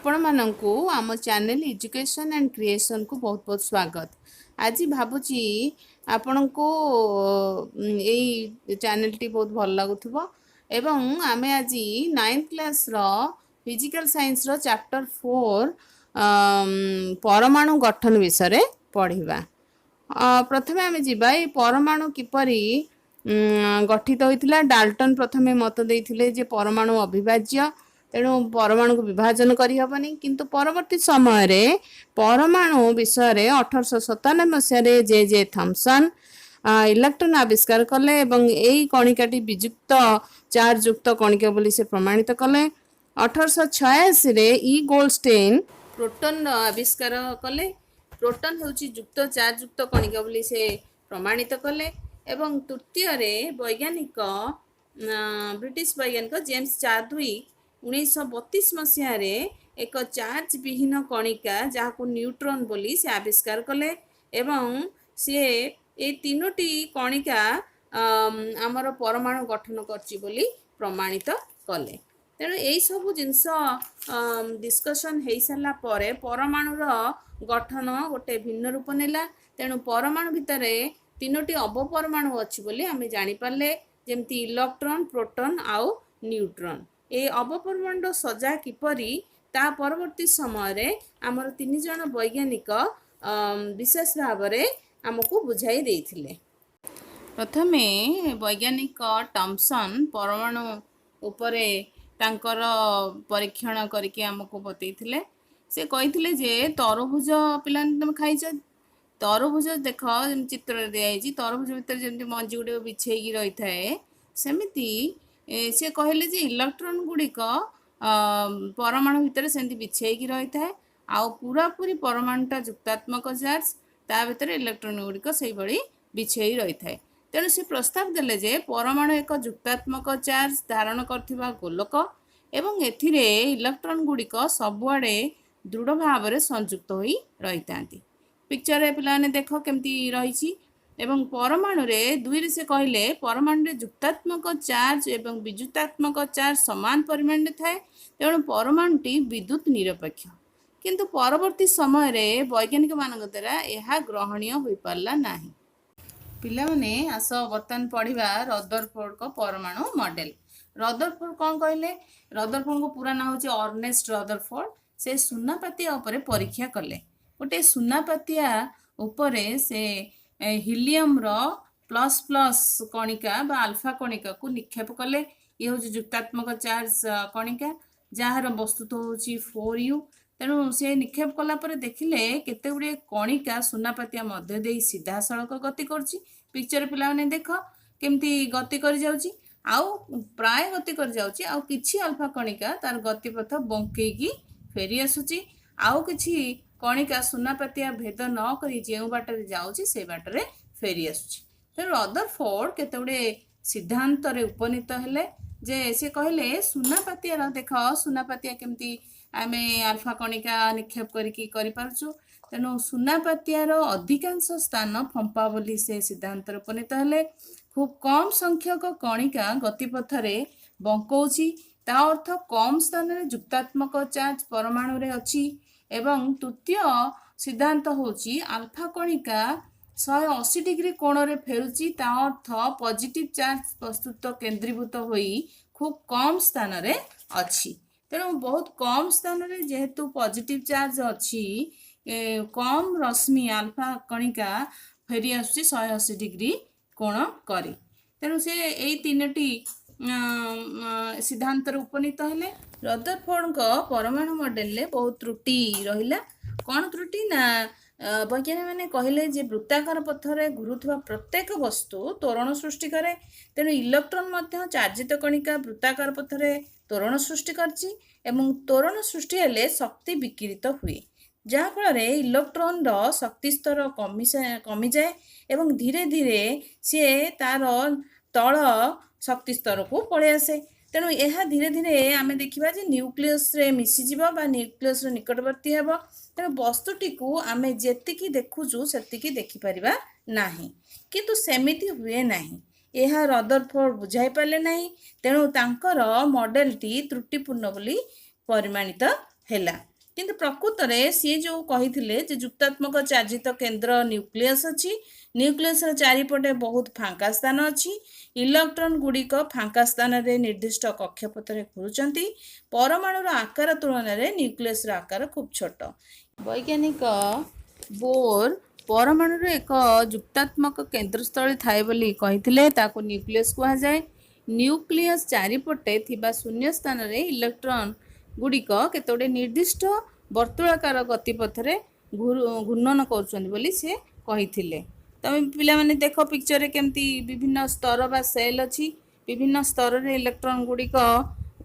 ଆପଣମାନଙ୍କୁ ଆମ channel education and କ୍ରିଏସନ୍କୁ ବହୁତ ବହୁତ ସ୍ୱାଗତ। ଆଜି ଭାବୁଛି ଆପଣଙ୍କୁ ଏଇ ଚ୍ୟାନେଲ୍ଟି ବହୁତ ଭଲ ଲାଗୁଥିବ ଏବଂ ଆମେ ଆଜି ନାଇନ୍ଥ କ୍ଲାସ୍ର ଫିଜିକାଲ୍ ସାଇନ୍ସର ଚାପ୍ଟର 4 ପରମାଣୁ ଗଠନ ବିଷୟରେ ପଢ଼ିବା। ପ୍ରଥମେ ଆମେ ଯିବା ଏଇ ପରମାଣୁ କିପରି ଗଠିତ ହୋଇଥିଲା। ଡାଲ୍ଟନ୍ ପ୍ରଥମେ ମତ ଦେଇଥିଲେ ଯେ ପରମାଣୁ ଅବିଭାଜ୍ୟ, ତେଣୁ ପରମାଣୁକୁ ବିଭାଜନ କରିହେବନି। କିନ୍ତୁ ପରବର୍ତ୍ତୀ ସମୟରେ ପରମାଣୁ ବିଷୟରେ 1897 ମସିହାରେ ଜେ ଜେ ଥମ୍ସନ୍ ଇଲେକ୍ଟ୍ରନ୍ ଆବିଷ୍କାର କଲେ ଏବଂ ଏଇ କଣିକାଟି ବିଯୁକ୍ତ ଚାର୍ଜଯୁକ୍ତ କଣିକା ବୋଲି ସେ ପ୍ରମାଣିତ କଲେ। 1886ରେ ଇ ଗୋଲ୍ଡଷ୍ଟେନ୍ ପ୍ରୋଟନ୍ର ଆବିଷ୍କାର କଲେ। ପ୍ରୋଟନ୍ ହେଉଛି ଯୁକ୍ତ ଚାର୍ଜଯୁକ୍ତ କଣିକା ବୋଲି ସେ ପ୍ରମାଣିତ କଲେ। ଏବଂ ତୃତୀୟରେ ବୈଜ୍ଞାନିକ, ବ୍ରିଟିଶ ବୈଜ୍ଞାନିକ ଜେମ୍ସ ଚାଡୱିକ୍ 1932 ମସିହାରେ ଏକ ଚାର୍ଜ ବିହୀନ କଣିକା, ଯାହାକୁ ନ୍ୟୁଟ୍ରନ୍ ବୋଲି ସେ ଆବିଷ୍କାର କଲେ ଏବଂ ସିଏ ଏଇ ତିନୋଟି କଣିକା ଆମର ପରମାଣୁ ଗଠନ କରିଛି ବୋଲି ପ୍ରମାଣିତ କଲେ। ତେଣୁ ଏଇସବୁ ଜିନିଷ ଡିସ୍କସନ୍ ହେଇସାରିଲା ପରେ ପରମାଣୁର ଗଠନ ଗୋଟେ ଭିନ୍ନ ରୂପ ନେଲା। ତେଣୁ ପରମାଣୁ ଭିତରେ ତିନୋଟି ଅବପରମାଣୁ ଅଛି ବୋଲି ଆମେ ଜାଣିପାରିଲେ, ଯେମିତି ଇଲେକ୍ଟ୍ରନ୍, ପ୍ରୋଟନ୍ ଆଉ ନ୍ୟୁଟ୍ରନ୍। ଏଇ ଅବପରମାଣୁର ସଜା କିପରି, ତା ପରବର୍ତ୍ତୀ ସମୟରେ ଆମର ତିନି ଜଣ ବୈଜ୍ଞାନିକ ବିଶେଷ ଭାବରେ ଆମକୁ ବୁଝାଇ ଦେଇଥିଲେ। ପ୍ରଥମେ ବୈଜ୍ଞାନିକ ଟମ୍ସନ୍ ପରମାଣୁ ଉପରେ ତାଙ୍କର ପରୀକ୍ଷଣ କରିକି ଆମକୁ ବତେଇଥିଲେ। ସେ କହିଥିଲେ ଯେ ତରଭୁଜ, ପିଲାମାନେ ତମେ ଖାଇଛ ତରଭୁଜ, ଦେଖ ଯେମିତି ଚିତ୍ରରେ ଦିଆହେଇଛି, ତରଭୁଜ ଭିତରେ ଯେମିତି ମଞ୍ଜି ଗୁଡ଼ିକ ବିଛେଇକି ରହିଥାଏ, ସେମିତି ସେ କହିଲେ ଯେ ଇଲେକ୍ଟ୍ରନ୍ ଗୁଡ଼ିକ ପରମାଣୁ ଭିତରେ ସେମିତି ବିଛେଇକି ରହିଥାଏ। ଆଉ ପୁରାପୁରି ପରମାଣୁଟା ଯୁକ୍ତାତ୍ମକ ଚାର୍ଜ, ତା ଭିତରେ ଇଲେକ୍ଟ୍ରନ୍ ଗୁଡ଼ିକ ସେଇଭଳି ବିଛେଇ ରହିଥାଏ। ତେଣୁ ସେ ପ୍ରସ୍ତାବ ଦେଲେ ଯେ ପରମାଣୁ ଏକ ଯୁକ୍ତାତ୍ମକ ଚାର୍ଜ ଧାରଣ କରୁଥିବା ଗୋଲକ ଏବଂ ଏଥିରେ ଇଲେକ୍ଟ୍ରନ୍ ଗୁଡ଼ିକ ସବୁଆଡ଼େ ଦୃଢ଼ ଭାବରେ ସଂଯୁକ୍ତ ହୋଇ ରହିଥାନ୍ତି। ପିକ୍ଚରରେ ପିଲାମାନେ ଦେଖ କେମିତି ରହିଛି। ଏବଂ ପରମାଣୁରେ ଦୁଇରେ ସେ କହିଲେ, ପରମାଣୁରେ ଯୁକ୍ତାତ୍ମକ ଚାର୍ଜ ଏବଂ ବିଯୁକ୍ତାତ୍ମକ ଚାର୍ଜ ସମାନ ପରିମାଣରେ ଥାଏ, ତେଣୁ ପରମାଣୁଟି ବିଦ୍ୟୁତ ନିରପେକ୍ଷ। କିନ୍ତୁ ପରବର୍ତ୍ତୀ ସମୟରେ ବୈଜ୍ଞାନିକମାନଙ୍କ ଦ୍ୱାରା ଏହା ଗ୍ରହଣୀୟ ହୋଇପାରିଲା ନାହିଁ। ପିଲାମାନେ, ଆସ ବର୍ତ୍ତମାନ ପଢ଼ିବା ରଦରଫୋର୍ଡଙ୍କ ପରମାଣୁ ମଡେଲ। ରଦରଫୋର୍ଡ କ'ଣ କହିଲେ? ରଦରଫୋର୍ଡଙ୍କ ପୁରା ନାଁ ହେଉଛି ଅର୍ନେଷ୍ଟ ରଦରଫୋର୍ଡ। ସେ ସୁନାପାତିଆ ଉପରେ ପରୀକ୍ଷା କଲେ। ଗୋଟେ ସୁନାପାତିଆ ଉପରେ ସେ ହିଲିୟମର ପ୍ଲସ୍ ପ୍ଲସ୍ କଣିକା ବା ଆଲଫା କଣିକାକୁ ନିକ୍ଷେପ କଲେ। ଇଏ ହେଉଛି ଯୁକ୍ତାତ୍ମକ ଚାର୍ଜ କଣିକା, ଯାହାର ବସ୍ତୁତ୍ୱ ହେଉଛି 4u। ତେଣୁ ସେ ନିକ୍ଷେପ କଲା ପରେ ଦେଖିଲେ କେତେ ଗୁଡ଼ିଏ କଣିକା ସୁନାପାତିଆ ମଧ୍ୟ ଦେଇ ସିଧାସଳଖ ଗତି କରୁଛି। ପିକ୍ଚର ପିଲାମାନେ ଦେଖ କେମିତି ଗତି କରିଯାଉଛି, ଆଉ ପ୍ରାୟ ଗତି କରିଯାଉଛି, ଆଉ କିଛି ଆଲଫା କଣିକା ତାର ଗତିପଥ ବଙ୍କେଇକି ଫେରି ଆସୁଛି, ଆଉ କିଛି କଣିକା ସୁନାପାତିଆ ଭେଦ ନ କରି ଯେଉଁ ବାଟରେ ଯାଉଛି ସେଇ ବାଟରେ ଫେରି ଆସୁଛି। ତେଣୁ ରଦରଫୋର୍ଡ କେତେ ଗୁଡ଼ିଏ ସିଦ୍ଧାନ୍ତରେ ଉପନୀତ ହେଲେ ଯେ ସେ କହିଲେ ସୁନାପାତିଆର, ଦେଖ ସୁନାପାତିଆ କେମିତି ଆମେ ଆଲଫା କଣିକା ନିକ୍ଷେପ କରିକି କରିପାରୁଛୁ। ତେଣୁ ସୁନାପାତିଆର ଅଧିକାଂଶ ସ୍ଥାନ ଫମ୍ପା ବୋଲି ସେ ସିଦ୍ଧାନ୍ତରେ ଉପନୀତ ହେଲେ। ଖୁବ୍ କମ୍ ସଂଖ୍ୟକ କଣିକା ଗତିପଥରେ ବଙ୍କଉଛି, ତା ଅର୍ଥ କମ୍ ସ୍ଥାନରେ ଯୁକ୍ତାତ୍ମକ ଚାର୍ଜ ପରମାଣୁରେ ଅଛି। ଏବଂ ତୃତୀୟ ସିଦ୍ଧାନ୍ତ ହେଉଛି ଆଲଫା କଣିକା 180 ଡିଗ୍ରୀ କୋଣରେ ଫେରୁଛି, ତା ଅର୍ଥ ପଜିଟିଭ ଚାର୍ଜ ବସ୍ତୁତ୍ୱ କେନ୍ଦ୍ରୀଭୂତ ହୋଇ ଖୁବ୍ କମ୍ ସ୍ଥାନରେ ଅଛି। ତେଣୁ ବହୁତ କମ୍ ସ୍ଥାନରେ ଯେହେତୁ ପଜିଟିଭ ଚାର୍ଜ ଅଛି, କମ୍ ରଶ୍ମି ଆଲଫା କଣିକା ଫେରି ଆସୁଛି 180 ଡିଗ୍ରୀ କୋଣ କରି। ତେଣୁ ସେ ଏଇ ତିନୋଟି ସିଦ୍ଧାନ୍ତରେ ଉପନୀତ ହେଲେ। ରଦରଫୋର୍ଡଙ୍କ ପରମାଣୁ ମଡେଲରେ ବହୁତ ତ୍ରୁଟି ରହିଲା। କ'ଣ ତ୍ରୁଟି ନା ବୈଜ୍ଞାନିକମାନେ କହିଲେ ଯେ ବୃତ୍ତାକାର ପଥରେ ଘୁରୁଥିବା ପ୍ରତ୍ୟେକ ବସ୍ତୁ ତ୍ୱରଣ ସୃଷ୍ଟି କରେ। ତେଣୁ ଇଲେକ୍ଟ୍ରନ୍ ମଧ୍ୟ ଚାର୍ଜିତ କଣିକା ବୃତ୍ତାକାର ପଥରେ ତ୍ୱରଣ ସୃଷ୍ଟି କରିଛି ଏବଂ ତ୍ୱରଣ ସୃଷ୍ଟି ହେଲେ ଶକ୍ତି ବିକିରିତ ହୁଏ, ଯାହାଫଳରେ ଇଲେକ୍ଟ୍ରନର ଶକ୍ତି ସ୍ତର କମିଯାଏ ଏବଂ ଧୀରେ ଧୀରେ ସିଏ ତାର ତଳ ଶକ୍ତି ସ୍ତରକୁ ପଳେଇ ଆସେ। ତେଣୁ ଏହା ଧୀରେ ଧୀରେ ଆମେ ଦେଖିବା ଯେ ନ୍ୟୁକ୍ଲିୟସରେ ମିଶିଯିବ ବା ନ୍ୟୁକ୍ଲିୟସର ନିକଟବର୍ତ୍ତୀ ହେବ। ତେଣୁ ବସ୍ତୁଟିକୁ ଆମେ ଯେତିକି ଦେଖୁଛୁ ସେତିକି ଦେଖିପାରିବା ନାହିଁ। କିନ୍ତୁ ସେମିତି ହୁଏ ନାହିଁ, ଏହା ରଦରଫୋର୍ଡ ବୁଝାଇ ପାରିଲେ ନାହିଁ। ତେଣୁ ତାଙ୍କର ମଡେଲଟି ତ୍ରୁଟିପୂର୍ଣ୍ଣ ବୋଲି ପରିମାଣିତ ହେଲା। କିନ୍ତୁ ପ୍ରକୃତରେ ସିଏ ଯେଉଁ କହିଥିଲେ ଯେ ଯୁକ୍ତାତ୍ମକ ଚାର୍ଜିତ କେନ୍ଦ୍ର ନ୍ୟୁକ୍ଲିୟସ୍ ଅଛି, ନ୍ୟୁକ୍ଲିୟସ୍ର ଚାରିପଟେ ବହୁତ ଫାଙ୍କା ସ୍ଥାନ ଅଛି, ଇଲେକ୍ଟ୍ରନ୍ ଗୁଡ଼ିକ ଫାଙ୍କା ସ୍ଥାନରେ ନିର୍ଦ୍ଦିଷ୍ଟ କକ୍ଷପଥରେ ଘୁରୁଛନ୍ତି, ପରମାଣୁର ଆକାର ତୁଳନାରେ ନ୍ୟୁକ୍ଲିୟସ୍ର ଆକାର ଖୁବ୍ ଛୋଟ। ବୈଜ୍ଞାନିକ ବୋର୍ ପରମାଣୁର ଏକ ଯୁକ୍ତାତ୍ମକ କେନ୍ଦ୍ରସ୍ଥଳୀ ଥାଏ ବୋଲି କହିଥିଲେ, ତାକୁ ନ୍ୟୁକ୍ଲିୟସ୍ କୁହାଯାଏ। ନ୍ୟୁକ୍ଲିୟସ୍ ଚାରିପଟେ ଥିବା ଶୂନ୍ୟ ସ୍ଥାନରେ ଇଲେକ୍ଟ୍ରନ୍ ଗୁଡ଼ିକ କେତେଗୁଡ଼ିଏ ନିର୍ଦ୍ଦିଷ୍ଟ ବର୍ତ୍ତୁଳାକାର ଗତିପଥରେ ଘୂର୍ଣ୍ଣନ କରୁଛନ୍ତି ବୋଲି ସେ କହିଥିଲେ। ତମେ ପିଲାମାନେ ଦେଖ, ପିକ୍ଚରରେ କେମିତି ବିଭିନ୍ନ ସ୍ତର ବା ସେଲ୍ ଅଛି। ବିଭିନ୍ନ ସ୍ତରରେ ଇଲେକ୍ଟ୍ରନ୍ ଗୁଡ଼ିକ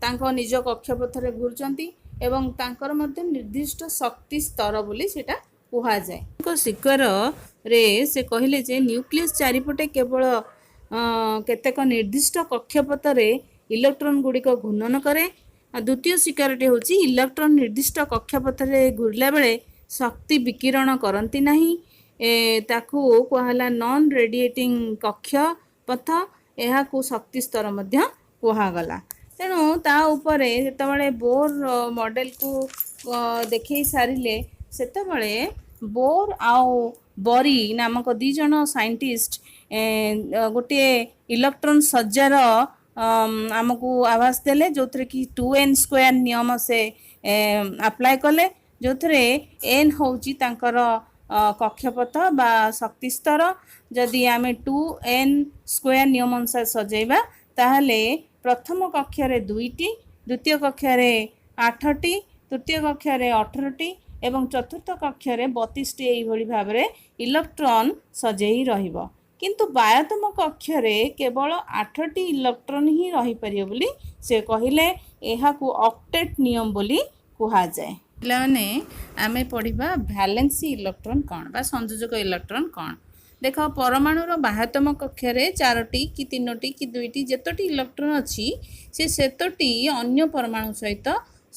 ତାଙ୍କ ନିଜ କକ୍ଷପଥରେ ଘୁରୁଛନ୍ତି ଏବଂ ତାଙ୍କର ମଧ୍ୟ ନିର୍ଦ୍ଦିଷ୍ଟ ଶକ୍ତି ସ୍ତର ବୋଲି ସେଇଟା କୁହାଯାଏ। ସ୍ୱୀକାରରେ ସେ କହିଲେ ଯେ ନ୍ୟୁକ୍ଲିୟସ୍ ଚାରିପଟେ କେବଳ କେତେକ ନିର୍ଦ୍ଦିଷ୍ଟ କକ୍ଷପଥରେ ଇଲେକ୍ଟ୍ରନ୍ ଗୁଡ଼ିକ ଘୂର୍ଣ୍ଣନ କରେ। ଆଉ ଦ୍ୱିତୀୟ ସ୍ୱୀକାରଟି ହେଉଛି, ଇଲେକ୍ଟ୍ରନ୍ ନିର୍ଦ୍ଦିଷ୍ଟ କକ୍ଷପଥରେ ଘୁରିଲା ବେଳେ ଶକ୍ତି ବିକିରଣ କରନ୍ତି ନାହିଁ। ତାକୁ କୁହାହେଲା ନନ୍ ରେଡ଼ିଏଟିଂ କକ୍ଷ ପଥ। ଏହାକୁ ଶକ୍ତି ସ୍ତର ମଧ୍ୟ କୁହାଗଲା। ତେଣୁ ତା ଉପରେ ଯେତେବେଳେ ବୋର୍ ମଡ଼େଲକୁ ଦେଖେଇ ସାରିଲେ, ସେତେବେଳେ ବୋର୍ ଆଉ ବରି ନାମକ ଦୁଇ ଜଣ ସାଇଣ୍ଟିଷ୍ଟ ଗୋଟିଏ ଇଲେକ୍ଟ୍ରନ୍ ସଜ୍ଜାର ଆମକୁ ଆଭାସ ଦେଲେ, ଯେଉଁଥିରେ କି 2n square ନିୟମ ସେ ଆପ୍ଲାଏ କଲେ, ଯେଉଁଥିରେ ଏନ୍ ହେଉଛି ତାଙ୍କର କକ୍ଷପଥ ବା ଶକ୍ତି ସ୍ତର। ଯଦି ଆମେ 2n square ନିୟମ ଅନୁସାରେ ସଜେଇବା, ତାହେଲେ ପ୍ରଥମ କକ୍ଷରେ ଦୁଇଟି, ଦ୍ୱିତୀୟ କକ୍ଷରେ ଆଠଟି, ତୃତୀୟ କକ୍ଷରେ 18ଟି ଏବଂ ଚତୁର୍ଥ କକ୍ଷରେ 32ଟି, ଏଇଭଳି ଭାବରେ ଇଲେକ୍ଟ୍ରନ୍ ସଜେଇ ରହିବ। କିନ୍ତୁ ବାହ୍ୟତମ କକ୍ଷରେ କେବଳ ଆଠଟି ଇଲେକ୍ଟ୍ରନ୍ ହିଁ ରହିପାରିବ ବୋଲି ସେ କହିଲେ। ଏହାକୁ ଅକ୍ଟେଟ୍ ନିୟମ ବୋଲି କୁହାଯାଏ। ପିଲାମାନେ, ଆମେ ପଢ଼ିବା ଭ୍ୟାଲେନ୍ସି ଇଲେକ୍ଟ୍ରନ୍ କ'ଣ ବା ସଂଯୋଜକ ଇଲେକ୍ଟ୍ରନ୍ କ'ଣ। ଦେଖ, ପରମାଣୁର ବାହ୍ୟତମ କକ୍ଷରେ ଚାରୋଟି କି ତିନୋଟି କି ଦୁଇଟି, ଯେତୋଟି ଇଲେକ୍ଟ୍ରନ୍ ଅଛି, ସେ ସେତୋଟି ଅନ୍ୟ ପରମାଣୁ ସହିତ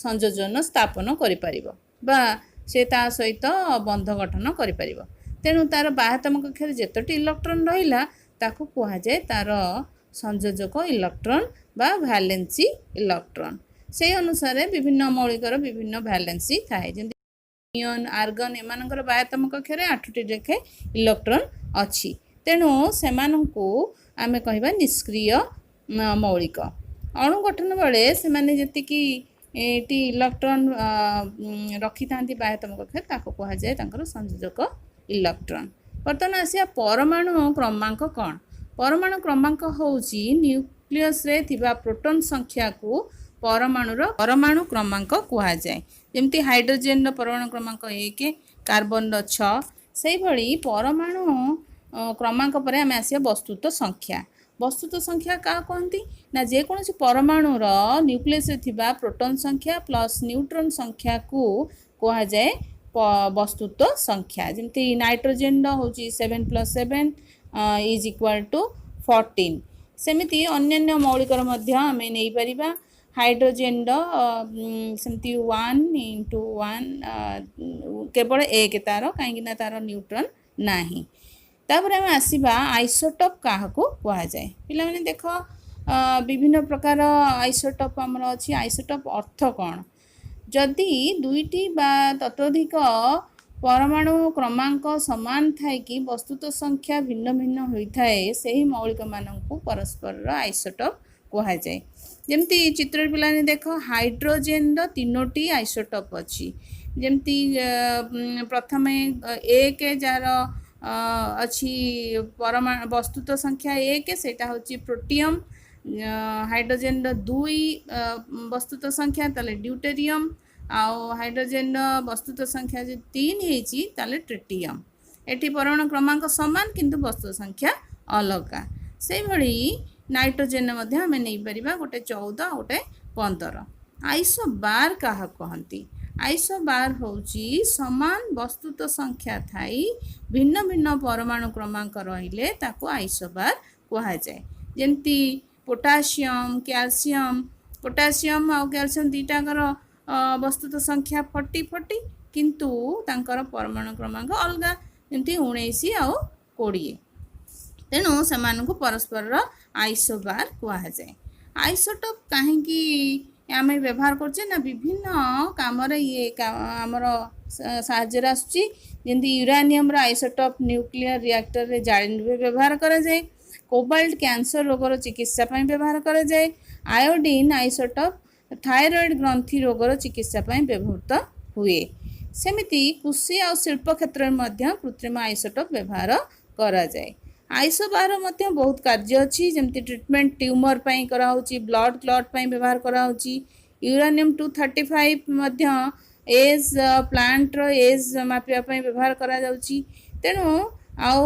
ସଂଯୋଜନ ସ୍ଥାପନ କରିପାରିବ ବା ସେ ତା ସହିତ ବନ୍ଧ ଗଠନ କରିପାରିବ। ତେଣୁ ତାର ବାହ୍ୟତମ କକ୍ଷରେ ଯେତୋଟି ଇଲେକ୍ଟ୍ରନ୍ ରହିଲା, ତାକୁ କୁହାଯାଏ ତାର ସଂଯୋଜକ ଇଲେକ୍ଟ୍ରନ୍ ବା ଭ୍ୟାଲେନ୍ସି ଇଲେକ୍ଟ୍ରନ୍। ସେଇ ଅନୁସାରେ ବିଭିନ୍ନ ମୌଳିକର ବିଭିନ୍ନ ଭ୍ୟାଲେନ୍ସି ଥାଏ। ଯେମିତି ନିଅନ୍, ଆର୍ଗନ୍, ଏମାନଙ୍କର ବାହ୍ୟତମ କକ୍ଷରେ ଆଠଟି ଲେଖେ ଇଲେକ୍ଟ୍ରନ୍ ଅଛି। ତେଣୁ ସେମାନଙ୍କୁ ଆମେ କହିବା ନିଷ୍କ୍ରିୟ ମୌଳିକ। ଅଣୁ ଗଠନ ବେଳେ ସେମାନେ ଯେତିକି ଟି ଇଲେକ୍ଟ୍ରନ୍ ରଖିଥାନ୍ତି ବାହ୍ୟତମ କକ୍ଷରେ, ତାକୁ କୁହାଯାଏ ତାଙ୍କର ସଂଯୋଜକ ଇଲେକ୍ଟ୍ରନ୍। ବର୍ତ୍ତମାନ ଆସିବା ପରମାଣୁ କ୍ରମାଙ୍କ କ'ଣ। ପରମାଣୁ କ୍ରମାଙ୍କ ହେଉଛି ନ୍ୟୁକ୍ଲିୟସରେ ଥିବା ପ୍ରୋଟନ୍ ସଂଖ୍ୟାକୁ ପରମାଣୁର ପରମାଣୁ କ୍ରମାଙ୍କ କୁହାଯାଏ। ଯେମିତି ହାଇଡ୍ରୋଜେନର ପରମାଣୁ କ୍ରମାଙ୍କ 1, କାର୍ବନର 6। ସେଇଭଳି ପରମାଣୁ କ୍ରମାଙ୍କ ପରେ ଆମେ ଆସିବା ବସ୍ତୁତ୍ୱ ସଂଖ୍ୟା। ବସ୍ତୁତ୍ୱ ସଂଖ୍ୟା କାହା କହନ୍ତି ନା, ଯେକୌଣସି ପରମାଣୁର ନ୍ୟୁକ୍ଲିୟସରେ ଥିବା ପ୍ରୋଟନ୍ ସଂଖ୍ୟା ପ୍ଲସ୍ ନ୍ୟୁଟ୍ରନ୍ ସଂଖ୍ୟାକୁ କୁହାଯାଏ ବସ୍ତୁତ୍ୱ ସଂଖ୍ୟା। ଯେମିତି ନାଇଟ୍ରୋଜେନର ହେଉଛି 7 plus 7 is equal to 14। ସେମିତି ଅନ୍ୟାନ୍ୟ ମୌଳିକର ମଧ୍ୟ ଆମେ ନେଇପାରିବା। ହାଇଡ୍ରୋଜେନର ସେମିତି 1 ଇଣ୍ଟୁ 1, କେବଳ ଏକ ତାର, କାହିଁକି ନା ତାର ନ୍ୟୁଟ୍ରନ୍ ନାହିଁ। ତାପରେ ଆମେ ଆସିବା ଆଇସୋଟପ୍ କାହାକୁ କୁହାଯାଏ। ପିଲାମାନେ ଦେଖ, ବିଭିନ୍ନ ପ୍ରକାର ଆଇସୋଟପ୍ ଆମର ଅଛି। ଆଇସୋଟପ୍ ଅର୍ଥ କ'ଣ? ଯଦି ଦୁଇଟି ବା ତତୋଧିକ ପରମାଣୁ କ୍ରମାଙ୍କ ସମାନ ଥାଇକି ବସ୍ତୁତ୍ୱ ସଂଖ୍ୟା ଭିନ୍ନ ଭିନ୍ନ ହୋଇଥାଏ, ସେହି ମୌଳିକମାନଙ୍କୁ ପରସ୍ପରର ଆଇସୋଟପ୍ କୁହାଯାଏ। ଯେମିତି ଚିତ୍ରରେ ପିଲାମାନେ ଦେଖ, ହାଇଡ୍ରୋଜେନର ତିନୋଟି ଆଇସୋଟପ୍ ଅଛି। ଯେମିତି ପ୍ରଥମେ ଏକ, ଯାହାର ଅଛି ବସ୍ତୁତ୍ୱ ସଂଖ୍ୟା ଏକ, ସେଇଟା ହେଉଛି ପ୍ରୋଟିୟମ୍। ହାଇଡ୍ରୋଜେନର 2 ବସ୍ତୁତ୍ୱ ସଂଖ୍ୟା, ତାହେଲେ ଡ୍ୟୁଟେରିୟମ୍। ଆଉ ହାଇଡ୍ରୋଜେନର ବସ୍ତୁତ୍ୱ ସଂଖ୍ୟା ଯଦି 3 ହେଇଛି, ତାହେଲେ ଟ୍ରିଟିୟମ୍। ଏଠି ପରମାଣୁ କ୍ରମାଙ୍କ ସମାନ, କିନ୍ତୁ ବସ୍ତୁ ସଂଖ୍ୟା ଅଲଗା। ସେଇଭଳି ନାଇଟ୍ରୋଜେନ ମଧ୍ୟ ଆମେ ନେଇପାରିବା, ଗୋଟେ 14 ଆଉ ଗୋଟେ 15। ଆଇସୋବାର କାହାକୁ କହନ୍ତି? ଆଇସୋବାର ହେଉଛି ସମାନ ବସ୍ତୁତ୍ୱ ସଂଖ୍ୟା ଥାଇ ଭିନ୍ନ ଭିନ୍ନ ପରମାଣୁ କ୍ରମାଙ୍କ ରହିଲେ ତାକୁ ଆଇସୋବାର କୁହାଯାଏ। ଯେମିତି ପୋଟାସିୟମ୍, କ୍ୟାଲସିୟମ୍। ପୋଟାସିୟମ୍ ଆଉ କ୍ୟାଲସିୟମ୍ ଦୁଇଟାଙ୍କର ବସ୍ତୁତ୍ୱ ସଂଖ୍ୟା 40 40, କିନ୍ତୁ ତାଙ୍କର ପରମାଣୁ କ୍ରମାଙ୍କ ଅଲଗା, ଯେମିତି 19 ଆଉ 20। ତେଣୁ ସେମାନଙ୍କୁ ପରସ୍ପରର ଆଇସୋବାର କୁହାଯାଏ। ଆଇସୋଟପ୍ କାହିଁକି ଆମେ ବ୍ୟବହାର କରୁଛେ ନା, ବିଭିନ୍ନ କାମରେ ଇଏ ଆମର ସାହାଯ୍ୟରେ ଆସୁଛି। ଯେମିତି ୟୁରାନିୟମର ଆଇସୋଟପ୍ ନ୍ୟୁକ୍ଲିୟର ରିଆକ୍ଟରରେ ଜାଳେଣି ରୂପେ ବ୍ୟବହାର କରାଯାଏ। କୋବାଲ୍ଟ କ୍ୟାନ୍ସର ରୋଗର ଚିକିତ୍ସା ପାଇଁ ବ୍ୟବହାର କରାଯାଏ। ଆୟୋଡିନ୍ ଆଇସୋଟପ୍ ଥାଇରଏଡ୍ ଗ୍ରନ୍ଥି ରୋଗର ଚିକିତ୍ସା ପାଇଁ ବ୍ୟବହୃତ ହୁଏ। ସେମିତି କୃଷି ଆଉ ଶିଳ୍ପ କ୍ଷେତ୍ରରେ ମଧ୍ୟ କୃତ୍ରିମ ଆଇସୋଟପ୍ ବ୍ୟବହାର କରାଯାଏ। ଆଇସୋବାର ମଧ୍ୟ ବହୁତ କାର୍ଯ୍ୟ ଅଛି, ଯେମିତି ଟ୍ରିଟମେଣ୍ଟ ଟ୍ୟୁମର ପାଇଁ କରାହେଉଛି, ବ୍ଲଡ଼ କ୍ଲଟ୍ ପାଇଁ ବ୍ୟବହାର କରାହେଉଛି। ୟୁରାନିୟମ୍ 235 ମଧ୍ୟ ଏଜ୍, ପ୍ଲାଣ୍ଟର ଏଜ୍ ମାପିବା ପାଇଁ ବ୍ୟବହାର କରାଯାଉଛି। ତେଣୁ ଆଉ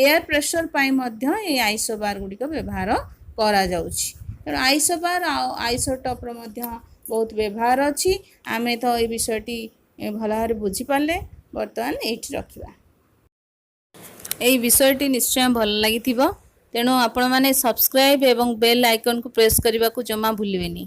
ଏୟାର ପ୍ରେସର ପାଇଁ ମଧ୍ୟ ଏଇ ଆଇସୋବାର ଗୁଡ଼ିକ ବ୍ୟବହାର କରାଯାଉଛି। ତେଣୁ ଆଇସୋବାର ଆଉ ଆଇସୋଟପ୍ର ମଧ୍ୟ ବହୁତ ବ୍ୟବହାର ଅଛି। ଆମେ ତ ଏଇ ବିଷୟଟି ଭଲ ଭାବରେ ବୁଝିପାରିଲେ। ବର୍ତ୍ତମାନ ଏଇଠି ରଖିବା। ଏହି ବିଷୟଟି ନିଶ୍ଚୟ ଭଲ ଲାଗିଥିବ। ତେଣୁ ଆପଣମାନେ ସବସ୍କ୍ରାଇବ୍ ଏବଂ ବେଲ୍ ଆଇକନ୍କୁ ପ୍ରେସ୍ କରିବାକୁ ଜମା ଭୁଲିବେନି।